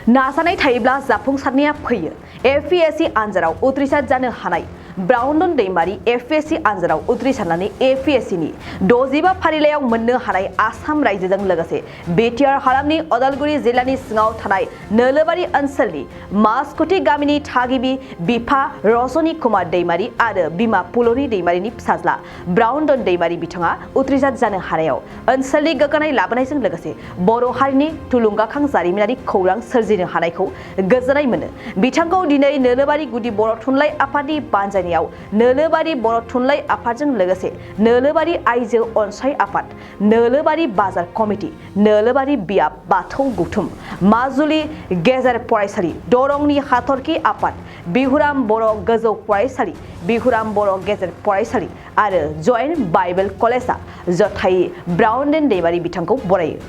नाजानाय थायोब्ला जाफुंसारनाया फैयो। एपीएससी आनजादाव उथ्रिसार जानो हानाय ब्राउनडन दैमारि एपीएससी आनजादाव उथ्रिसारनानै एपीएससीनि 65 फारिलाइयाव मोननो हानाय आसाम रायजोजों लोगोसे बिटिआर हालामनि अदालगुरि जिल्लानि सिङाव थानाय नोलोबारि ओनसोलनि मासकुटि गामिनि थागिबि बिफा रजनी कुमार दैमारि आरो बिमा पुलनी दैमारिनि फिसाज्ला ब्राउनडन दैमारि बिथाङा उथ्रिसार जानो हानायाव ओनसोलनि गोग्गानाय लाबोनायजों लोगोसे बर' हारिनि थुलुंगाखां जारिमिनारि खौरां सोरजिनो हानायखौ गोजोननाय मोनो। बिथांखौ दिनै नोलोबारि गुदि बर' थुनलाइ आफादनि बानजायनायाव नोलोबारि बर' थुनलाइ आफादजों लोगोसे नोलोबारि आइजो अनसाय आफाद, नोलोबारि बाजार कमिटि, नोलोबारि बियाब बाथौ गुथुम, माजुलि गेजेर फरायसालि, दरंनि हाथरखि आफाद, बिहुराम बर' गोजौ फरायसालि, बिहुराम बर' गेजेर फरायसालि आरो जयेन्ट बाइबेल कलेजआ जथायै ब्राउनडन दैमारि बिथांखौ बरायो।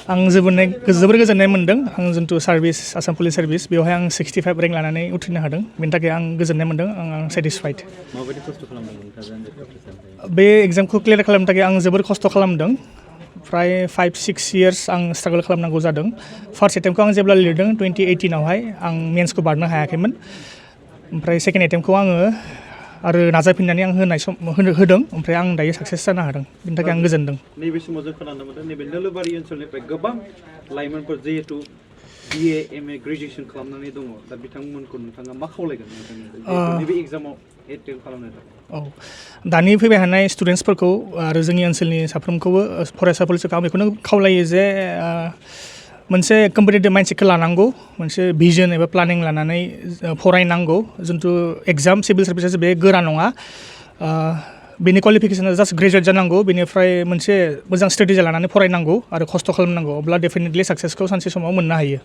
आं जोबोर गोजोननाय मोनदों। आं जितु सार्भिस आसाम पुलिस सार्भिस बेवहाय आं 65 रेंक लानानै उथ्रिनो हादों। बेनि थाखाय आं गोजोननाय मोनदों। आं सेटिसफाइड। माबायदि खस्थ' खालामदोंमोन? बे एग्जामखौ क्लियार खालामनो थाखाय आं जोबोर खस्थ' खालामदों। फ्राय 5-6 इयार्स आं स्ट्रागल खालामनांगौ जादों। फार्स्ट एटेम्पखौ आं जेब्ला लिरदों 2018आवहाय आं मेन्सखौ बारनो हायाखैमोन। ओमफ्राय सेकेन्ड एटेम्पखौ आङो आरो नाजाफिननानै आं होदों। ओमफ्राय आं दायो साक्सेस जानो हादों। बेनि थाखाय आं गोजोनदों। नैबे समाव जों खोनानो मोनदों नैबे नोलोबारि ओनसोलनिफ्राय गोबां लाइमोनफोर जिहेतु BA MA ग्रेजुएसन खालामनानै दङ। दा बिथांमोनखौ नोंथाङा मा खावलायगोन नैबे एग्जामाव एटेम्प खालामनो थाखाय? औ, दानि फैबाय थानाय स्टुडेन्टसफोरखौ आरो जोंनि ओनसोलनि साफ्रोमखौबो फरायसाफोरखौ आं बेखौनो खावलायो जे मोनसे कम्पिटिटिभ माइन्डसेटखौ लानांगौ, मोनसे भिजन एबा प्लानिं लानानै फरायनांगौ। जितु एग्जाम सिभिल सार्भिसेस बे गोरा नङा। बेनि क्वालिफिकेसना जास्ट ग्रेजुवेट जानांगौ। बेनिफ्राय मोनसे मोजां स्ट्रेटेजि लानानै फरायनांगौ आरो खस्थ' खालामनांगौ। अब्ला डेफिनेटलि साक्सेसखौ सानसे समाव मोननो हायो।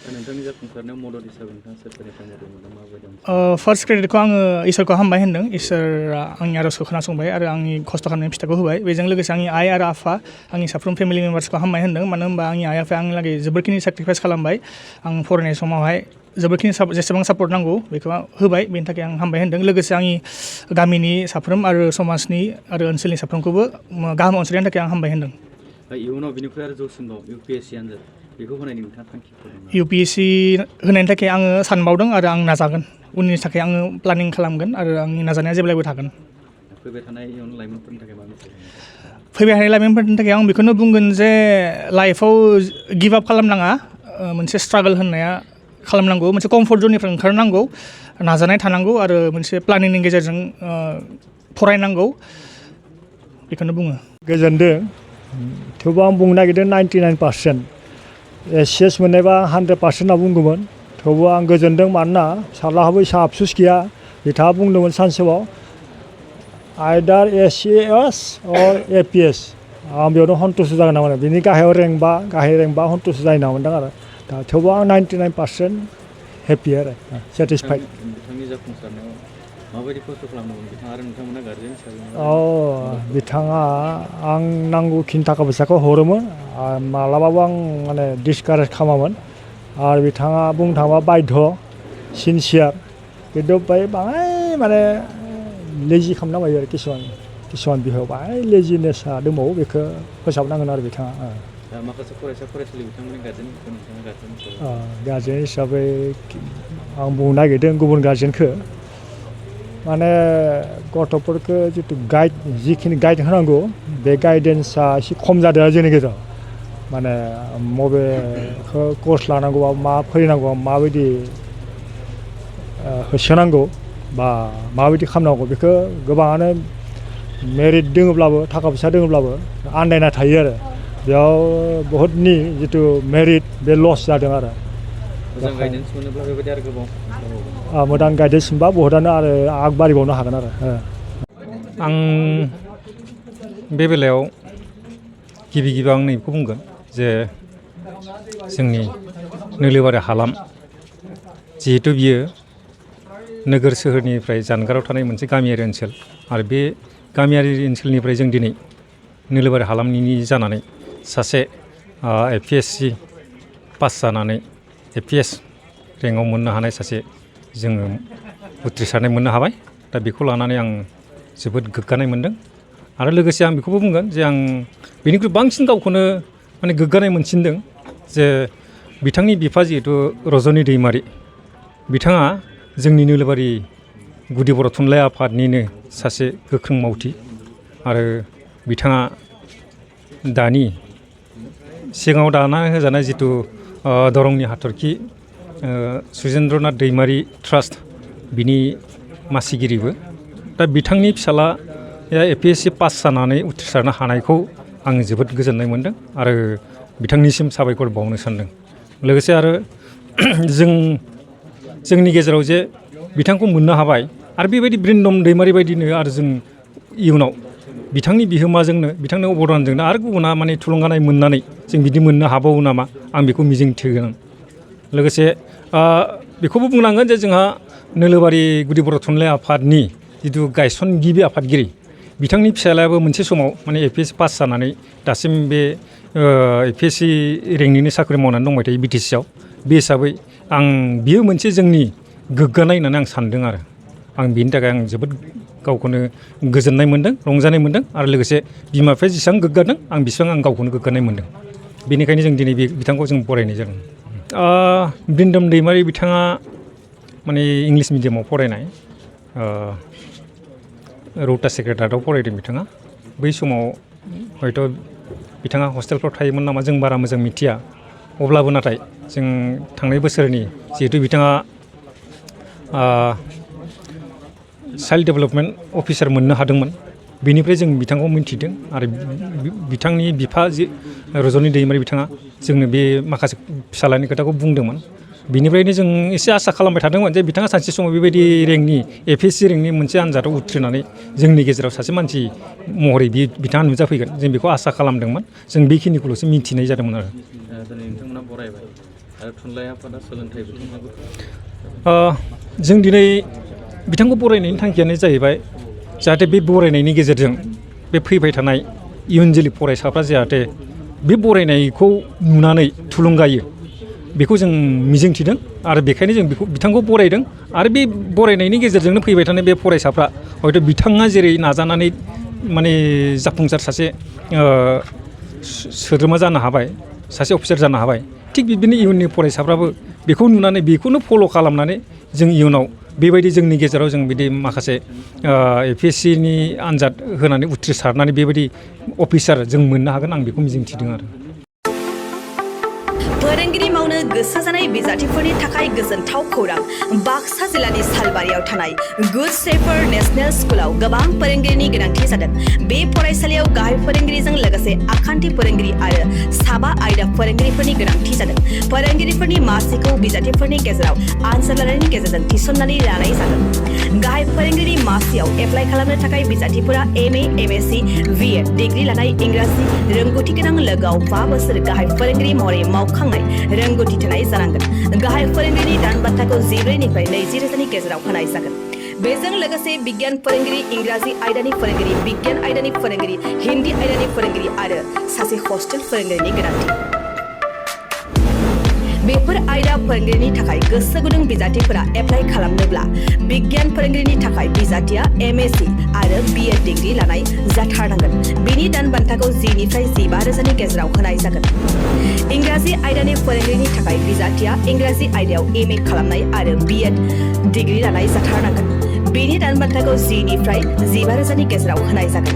नोंथांनि जाफुंसारनायाव मदद हिसाबै नोंथाङा सोरखारनिफ्राय मदद मोनदों माबायदि? फार्स्ट क्रेडिटखौ आङो इसोरखौ हामबाय होनदों। इसोरा आंनि आर'जखौ खोनासंबाय आरो आंनि खस्थ' खालामनायनि फिथाइखौ होबाय। बेजों लोगोसे आंनि आइ आरो आफा, आंनि साफ्रोम फेमिलि मेम्बार्सखौ हामबाय होनदों। मानो होनबा आंनि आइ आफाया आंनि लागै जोबोरखिनि सेक्रिफाइस खालामबाय। आं फरायनाय समावहाय जोबोरखिनि जेसेबां सापर्ट नांगौ बेखौ होबाय। बेनि थाखाय आं हामबाय होनदों। लोगोसे आंनि गामिनि साफ्रोम आरो समाजनि आरो ओनसोलनि साफ्रोमखौबो गाहाम अनसायनायनि थाखाय आं हामबाय होनदों। इयुनाव बिनिफ्राय आरो जौसिनबाव UPSC आनजाद बेखौ होनायनि नोंथाङा थांखिफोर दं? UPSC होनायनि थाखाय आङो सानबावदों आरो आं नाजागोन। उननि थाखाय आङो प्लानिं खालामगोन आरो आंनि नाजानाया जेब्लायबो थागोन। फैबाय थानाय इयुन लाइमोनफोरनि थाखाय मा मेसेज? फैबाय थानाय लाइमोनफोरनि थाखाय आं बेखौनो बुंगोन जे लाइफआव गिभ आप खालामनाङा। मोनसे स्ट्रागल होननाया खालामनांगौ। मोनसे कम्फर्ट जननिफ्राय ओंखारनांगौ, नाजानाय थानांगौ आरो मोनसे प्लानिंनि गेजेरजों फरायनांगौ। बेखौनो बुङो। गोजोनदों। थेवबो आं बुंनो नागिरदों 99%। CS मोननायबा 100% होनना बुंगौमोन। थेवबो आं गोजोनदों। मानोना फिसाज्लाहाबो एसेबां आफसुस गैया। बिथाङा बुंदोंमोन सानसेआव आइदार SCS अर APS। आं बेयावनो सन्तुस्ट जागोन नामा। बिनि गाहाय रेंकबा सन्तुस्ट जायो होनना मोनदों आरो। दा थेवबो आं 99% हेपि आरो सेटिसफाइड। बिथांनि जाफुंसारनायाव माबायदि खस्थ' खालामदोंमोन बिथाङा आरो नोंथांमोना गारजेन हिसाबै? बिथाङा आं नांगौखिनि थाखा फैसाखौ हरोमोन। मालाबाबो आं माने डिसकारेज खालामामोन। आरो बिथाङा बुंनो थाङोबा बाध्य, सिनसियार। खिन्थु बाङाय माने लेजि खालामना होयो आरो किसुमान बिहायाव बाङाय लेजिनेसा दंबावो। बेखौ फोसाबनांगोन आरो बिथाङा। माखासे फरायसालि बिथांमोननि गार्जेन हिसाबै आं बुंनो नागिरदों गुबुन गार्जेनखौ माने गथ'फोरखौ जिखिनि गाइड होनांगौ बे गाइडेन्सआ एसे खम जादों आरो जोंनि गेजेराव। माने मबेखौ कर्स लानांगौबा मा फरायनांगौ, माबायदि होसोनांगौ बा माबायदि खालामनांगौ बेखौ गोबाङानो मेरिट दोङोब्लाबो थाखा फैसा दोङोब्लाबो आन्दायना थायो आरो। बेयाव बहुतनि जिथु मेरिट बे लस जादों आरो। मोजां गाइडेन्स मोनोब्ला बेबायदि आरो गोबां मोजां गाइडेन्स मोनबा बहुतआनो आरो आगबारिबावनो हागोन आरो। आं बे बेलायाव गिबि आं नैबेखौ बुंगोन जे जोंनि नोलोबारि हालाम जिहेथु बियो नोगोर सोहोरनिफ्राय जानगाराव थानाय मोनसे गामियारि ओनसोल आरो बे गामियारि ओनसोलनिफ्राय जों दिनै नोलोबारि हालामनि जानानै सासे APSC पास जानानै APS रेंकआव मोननो हानाय सासे जोङो उथ्रिसारनाय मोननो हाबाय। दा बेखौ लानानै आं जोबोद गोग्गानाय मोनदों। आरो लोगोसे आं बेखौबो बुंगोन जे आं बेनिख्रुइ बांसिन गावखौनो माने गोग्गानाय मोनसिनदों जे बिथांनि बिफा जिहेतु रजनी दैमारी बिथाङा जोंनि नोलोबारि गुदि बर' थुनलाइ आफादनिनो सासे गोख्रों मावथि आरो बिथाङा दानि सिगाङाव दाना होजानाय जितु दरंनि हाथरखि सुजेन्द्रनाथ दैमारी ट्रास्ट बिनि मासिगिरिबो दा बिथांनि फिसाला APSC पास जानानै उथ्रिसारनो हानायखौ आं जोबोद गोजोननाय मोन्दों आरो बिथांनिसिम साबायखर बावनो सानदों लोगोसे आरो जोंनि गेजेराव जे बिथांखौ मोननो हाबाय आरो बेबायदि ब्रिन्दम दैमारी बायदिनो आरो जों इयुनाव बिथांनि बिहोमाजोंनो बिथांनि अबदानजोंनो आरो गुबुना माने थुलुंगानाय मोननानै जों बिदि मोननो हाबावो नामा आं बेखौ मिजिं थिगोन लोगोसे बेखौबो बुंनांगोन जे जोंहा नोलोबारि गुदि बर' थुनलाइ आफादनि जिथु गायसनगिरि आफादगिरि बिथांनि फिसालायाबो मोनसे समाव माने APSC पास जानानै दासिम बे APSC रेंकनिनो साख्रि मावनानै दंबाय थायो BTC आव बे हिसाबै बियो मोनसे जोंनि गोग्गानाय होननानै आं सानदों आरो आं बेनि थाखाय आं जोबोद गावखौनो गोजोननाय मोन्दों रंजानाय मोन्दों आरो लोगोसे बिमा बिफाया जेसेबां गोग्गादों आं बेसेबां आं गावखौनो गोग्गानाय मोन्दों बेनिखायनो जों दिनै बिथांखौ जों बरायनाय जादों ब्रिन्दम दैमारी बिथाङा माने इंलिस मिडियामाव फरायनाय रौता सेक्रेटारियाव फरायदों बिथाङा बै समाव हयथ' बिथाङा हस्टेलफ्राव थायोमोन नामा जों बारा मोजां मिथिया अब्लाबो नाथाय जों थांनाय बोसोरनि जिहेतु बिथाङा चाइल्ड डेभेलपमेन्ट अफिसार मोननो हादोंमोन बेनिफ्राय जों बिथांखौ मिन्थिदों आरो बिथांनि बिफा रजनी दैमारी बिथाङा जोंनो बे माखासे फिसालानि खोथाखौ बुंदोंमोन बिनिफ्रायनो जों एसे आसा खालामबाय थादोंमोन जे बिथाङा सानसे समाव बेबायदि रेंकनि APSC रेंकनि मोनसे आनजादाव उथ्रिनानै जोंनि गेजेराव सासे मानसि महरै बिथाङा नुजाफैगोन जों बेखौ आसा खालामदोंमोन जों बेखिनिखौल'सो मिथिनाय जादोंमोन आरो दिनै नोंथांमोना बरायबाय आरो थुनलाइ आफादा सोलोंथाइ बिथिङावबो जों दिनै बिथांखौ बरायनायनि थांखियानो जाहैबाय जाहाथे बे बरायनायनि गेजेरजों बे फैबाय थानाय इयुन जोलै फरायसाफ्रा जाहाथे बे बरायनायखौ नुनानै थुलुंगायो बेखौ जों मिजिंथिदों आरो बेखायनो जों बिथांखौ बरायदों आरो बे बरायनायनि गेजेरजोंनो फैबाय थानाय बे फरायसाफ्रा हयथ' बिथाङा जेरै नाजानानै माने जाफुंसार सासे सोद्रोमा जानो हाबाय सासे अफिसार जानो हाबाय थिग बिदिनो इयुननि फरायसाफ्राबो बेखौ नुनानै बेखौनो फल' खालामनानै जों इयुनाव बेबायदि जोंनि गेजेराव जों बिदि माखासे APSCनि आनजाद होनानै उथ्रिसारनानै बेबायदि अफिसार जों मोननो हागोन आं बेखौ मिजिंथिदों आरो फोरोंगिरि मावनो गोसो जानाय बिजाथिफोरनि थाखाय गोजोनथाव खौरां बाक्सा जिल्लानि सालबारियाव थानाय गुड शेफार्ड नेशनेल स्कुलाव गोबां फोरोंगिरिनि गोनांथि जादों बे फरायसालियाव गाहाय फोरोंगिरिजों लोगोसे आखान्थि फोरोंगिरि आरो साबा आयदा फोरोंगिरिफोरनि गोनांथि जादों फोरोंगिरिफोरनि मासिखौ बिजाथिफोरनि गेजेराव आनजाद लानायनि गेजेरजों थिसननानै लानाय जागोन गाहाय फोरोंगिरि मासियाव एप्लाइ खालामनो थाखाय बिजाथिफोरा MA MSc BEd डिग्री लानाय इंराजि रोंगौथि गोनां लोगोआव 5 बोसोर गाहाय फोरोंगिरि महरै मावखांनाय रोंगौथि थानाय जानांगोन गाहाय फोरोंगिरिनि दान बान्थाखौ 14 निफ्राय 20 रोजानि गेजेराव होनाय जागोन बेजों लोगोसे बिगियान फोरोंगिरि इंराजि आयदानि फोरोंगिरि बिगियान आयदानि फोरोंगिरि हिन्दी आयदानि फोरोंगिरि आरो सासे हस्टेल फोरोंगिरिनि गोनांथि बेफोर आयदा फोरोंगिरिनि थाखाय गोसो गुदुं बिजाथिफोरा एप्लाइ खालामनोब्ला बिगियान फोरोंगिरिनि थाखाय बिजाथिया MSc आरो BEd डिग्री लानाय जाथारनांगोन बेनि दान बान्थाखौ 10 निफ्राय 15 रोजानि गेजेराव होनाय जागोन इंराजि आयदानि फोरोंगिरिनि थाखाय बिजाथिया इंराजि आयदायाव MA खालामनाय आरो BEd डिग्री लानाय जाथारनांगोन बेनि दान बान्थाखौ 10 निफ्राय 15 रोजानि गेजेराव होनाय जागोन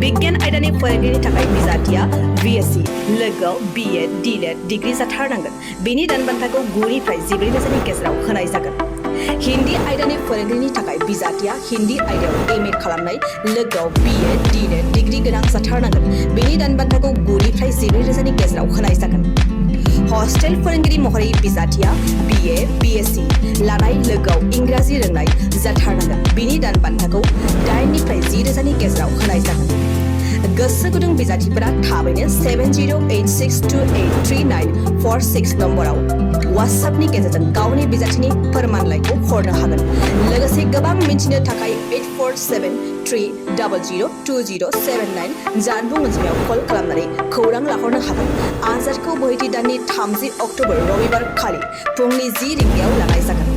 बिगियान आयदानि फोरोंगिरिनि थाखाय बिजाथिया BSc लोगोआव BEd DLED डिग्री जाथारनांगोन बेनि दान बान्थाखौ 9 निफ्राय 14 रोजानि गेजेराव होनाय जागोन हिन्दी आयदानि फोरोंगिरिनि थाखाय बिजाथिया हिन्दी आयदायाव MA खालामनाय लोगोआव BEd DLED डिग्री गोनां जाथारनांगोन बेनि दान बान्थाखौ 9 निफ्राय 14 रोजानि गेजेराव होनाय जागोन हस्टेल फोरोंगिरि महरै बिजाथिया BA BSc लानाय लोगोआव इंराजि रोंनाय जाथारनांगोन बेनि दान बान्थाखौ 8 निफ्राय 10 रोजानि गेजेराव होनाय जागोन गोसो गुदुं बिजाथिफोरा थाबैनो 7086283946 नम्बराव WhatsAppनि गेजेरजों गावनि बिजाथिनि फोरमानलाइखौ हरनो हागोन लोगोसे गोबां मिन्थिनो थाखाय 8473002079 जानबुं अनजिमायाव कल खालामनानै खौरां लाहरनो हागोन आनजादखौ बोहैथि दाननि 30 अक्ट'बर रबिबार खालि फुंनि 10 रिंगायाव लानाय जागोन